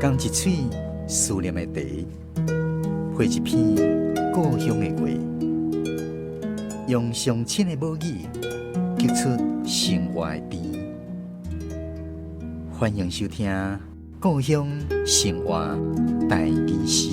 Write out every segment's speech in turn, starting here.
仝一喙思念的茶，配一篇故鄉的話，用上親的母語，激出生活的甜。歡迎收聽《故鄉生活台語詩》。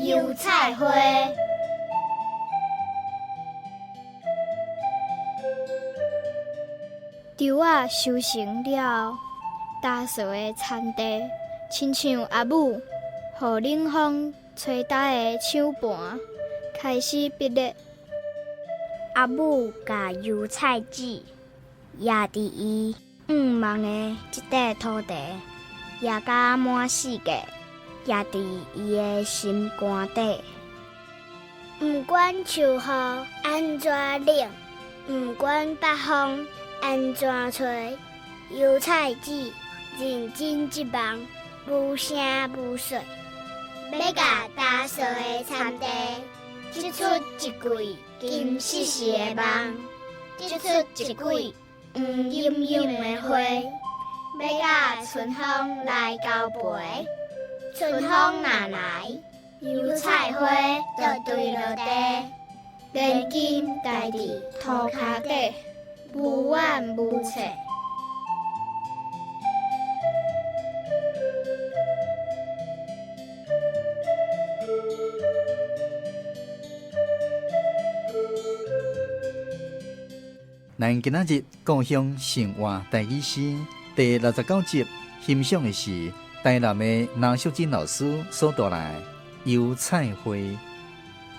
油菜花。稻仔收成了後，打掃的田地親像阿母予冷風吹焦的搶盤，開始篦熱。阿母共油菜籽掖佇伊向望的這塊土地，掖甲滿世界，掖佇伊的心肝底。毋管秋雨按怎冷，毋管北風按怎吹，油菜籽認真織夢，無聲無息，欲共打掃的田地織出一季金絲絲的夢，織出一季黃恽恽的花，欲佮春風來交陪。春風若來，油菜花就墜落地，連根埋佇塗跤底，無怨無悔。咱今仔日故鄉生活台語詩第69集，欣賞的是台南的林淑珍老師所帶來的《油菜花》。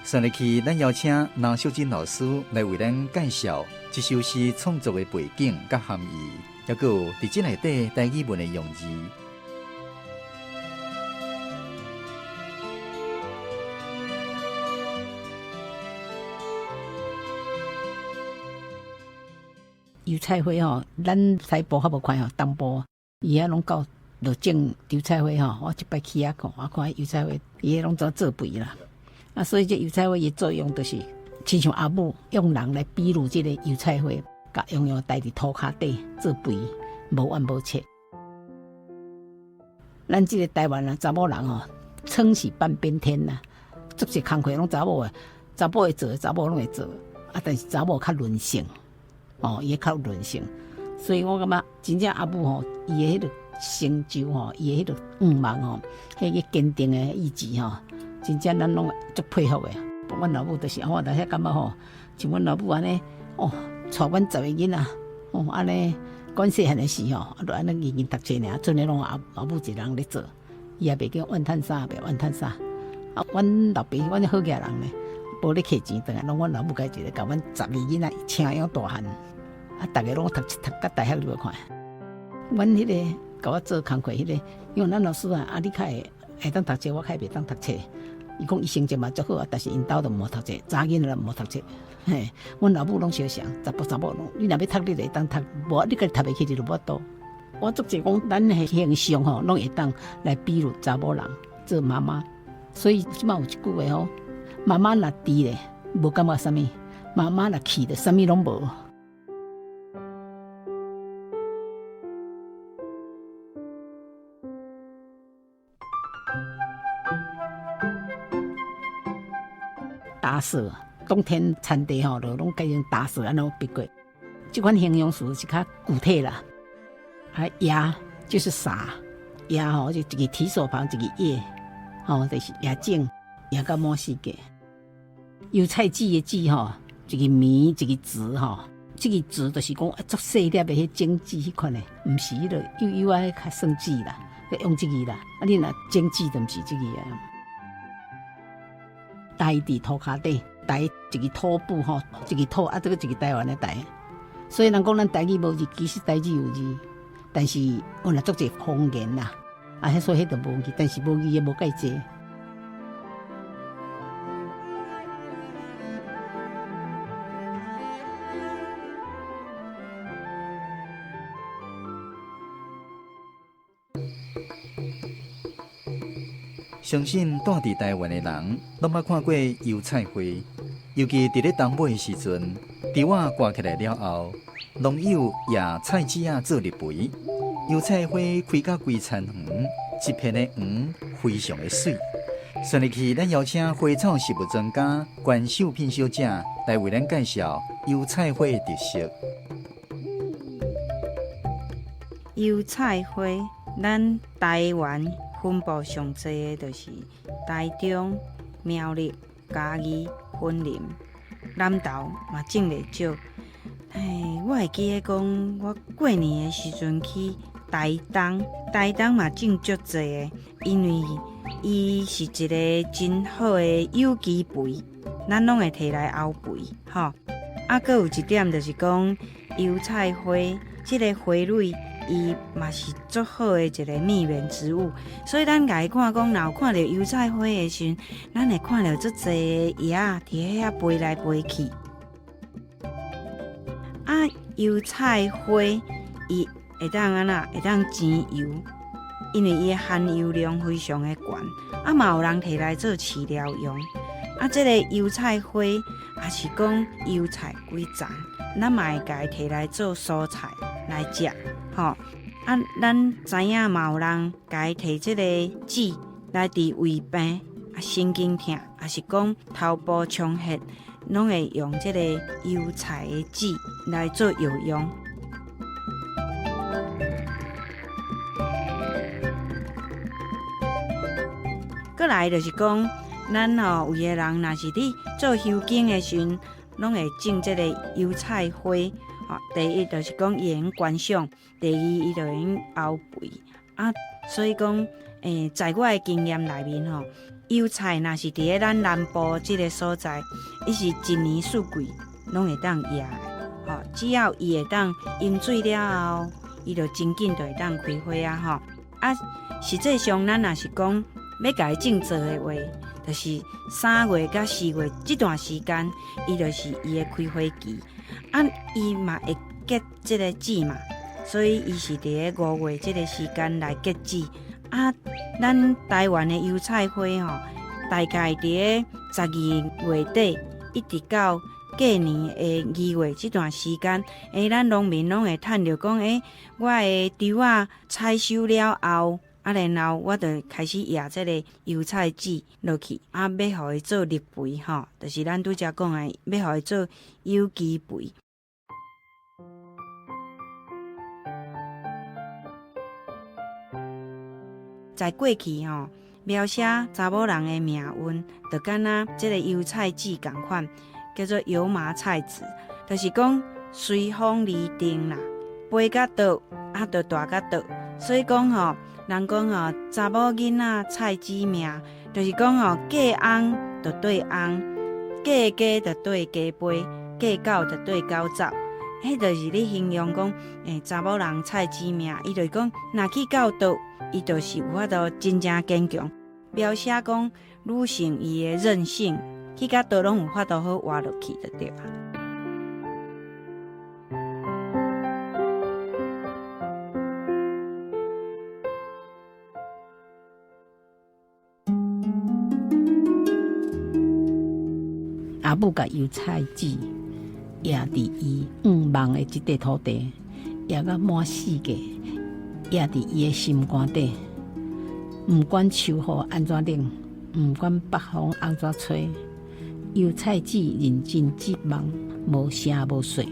上日去，咱邀請林淑珍老師來為咱介紹這首詩創作的背景佮含義，抑閣有佇這內底台語文的用字。油菜花吼，咱西部較無看吼，東部伊遐攏到就種油菜花吼。我這擺去遐看，我看油菜花，伊彼攏怎做肥啦。啊，所以這油菜花伊作用就是，親像阿母用人來比喻這個油菜花，共用用埋佇塗跤底做肥，無怨無切。咱這個台灣啊，查某人吼，撐起半邊天啦，足濟工課攏查某的，查某會做，查某攏會做，啊，但是查某較任性。哦，伊較有韌性，所以我感覺真正阿母吼，伊的彼個成就吼，伊的彼個願望吼，彼個堅定的意志吼，真正咱攏足佩服的。阮老母就是，我若遐感覺吼，像阮老母按呢，哦，帶阮十個囡仔，哦，按呢管細漢的時吼，啊，就按呢硬硬讀冊爾，賰的攏阿母一人咧做，伊也袂叫怨嘆啥，袂怨嘆啥。啊，阮老爸，阮好額人呢。無咧摕錢，轉來攏阮老母家己一個，共阮十個囡仔請養大漢，啊，逐个攏讀讀甲大學你無看。阮彼个共我做工課彼個，因為咱老師啊，啊你較會會當讀冊，我較袂當讀冊。伊講伊成績嘛足好啊，但是𪜶兜都毋予讀冊，查囡仔都毋予讀冊。嘿，阮老母攏相像，查埔查某攏，你若欲讀，你就會當讀，無你家己讀袂起，你就無法度。我足濟講，咱的形象吼，攏會當來比喻查某人做媽媽，所以這擺有一句話吼。媽媽若佇咧，無感覺啥物；媽媽若去咧，啥物攏無。打掃，冬天田地吼，就攏改用打掃按呢筆過。這款形容詞是較具體啦。啊，掖就是撒，掖吼就一個提手旁一個葉，吼就是掖種。掖甲滿世界，油菜籽的籽吼，一个名一个字吼，這个籽就是講足細粒的彼種子彼款的，毋是彼个幼幼仔較算籽啦，用這个啦。啊，你若種子就毋是這个啊。埋佇塗跤底，埋一个土布吼，一个土啊，這个一个台灣的台。所以人講咱台語無字，其實台語有字，但是有若足濟方言啦，啊，所以彼就無字，但是無字也無蓋濟。相信住佇台灣的人，攏捌看過油菜花，尤其佇咧冬尾的時陣，稻仔割起來了後，農友掖菜籽仔做綠肥，油菜花開甲規田園，一片的黃，非常的媠。順入去，咱邀請花草植物專家關秀品小姐來為咱介紹油菜花的特色。油菜花，咱台灣分布上濟的，就是台中、苗栗、嘉義、雲林、南投嘛種袂少。嘿，我會記得講，我過年的時陣去台東，台東嘛種足濟的，因為伊是一個真好的有機肥，咱攏會提來漚肥，吼。啊，閣有一點就是講，油菜花這個花蕊，伊嘛是足好的一個蜜源植物，所以咱共伊看講，若有看著油菜花的時陣，咱會看著足濟的蛾仔佇遐飛來飛去。啊，油菜花伊會當按怎？會當煎油，因為伊的含油量非常的懸，啊嘛有人提來做飼料用。啊，這個油菜花也是講油菜規叢，咱嘛會共伊提來做蔬菜來食，吼。啊，咱知影嘛有人共伊提這個籽來治胃病、啊神經痛，抑是講頭部充血，攏會用這個油菜的籽來做藥用。過來就是講，咱吼有的人若是佇做修剪的時陣，攏會種這個油菜花。吼，第一就是講伊會用觀賞，第二伊就會用漚肥。啊，所以講，在我的經驗內面吼，油菜若是佇咧咱南部這個所在，伊是一年四季攏會當野的。吼，只要伊會當淹水了後，伊就真緊就會當開花啊！吼，啊，實際上咱若是講欲共伊種做的話，就是3月佮4月這段時間，伊就是伊的開花期。啊，伊嘛會結這個籽嘛，所以伊是佇咧5月這個時間來結籽。啊，咱台灣的油菜花吼，大概佇咧12月底一直到過年的2月這段時間，咱農民攏會趁著講，我的稻仔採收了後，啊，然後我就開始掖這個油菜籽落去，啊，欲予伊做綠肥吼，就是咱拄才講的，欲予伊做有機肥。在過去吼，描寫查某人的命運，就敢若這個油菜籽仝款，叫做油麻菜籽，就是講隨風而定啦，飛甲倒，啊，就大甲倒。所以講吼，人講吼，查某囡仔菜籽命，就是講吼，嫁翁就綴翁，嫁雞就綴雞飛，嫁狗就綴狗走。彼就是咧形容講，查某人菜籽命，伊就是講，若去到佗，伊就是有法度真正堅強，描寫講女性伊的韌性，去到佗攏有法度好活落去就對啊。阿母共油菜籽掖佇伊向望的這塊土地，掖甲滿世界，掖佇伊的心肝底。毋管秋雨按怎冷，毋管北風按怎吹，油菜籽認真織夢，無聲無息。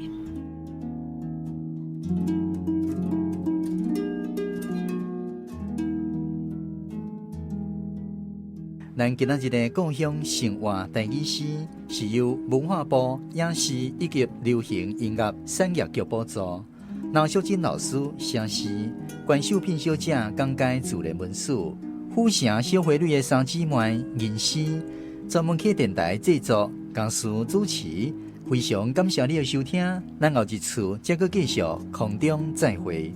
咱今仔日的故鄉生活台語詩，是由文化部影視以及流行音樂產業局補助，劉淑珍老師寫詩，關秀品小姐講解自然文史，府城小花蕊的三姊妹吟詩，專門去電台製作，公司主持，非常感謝你的收聽，咱後一次再閣繼續空中再會。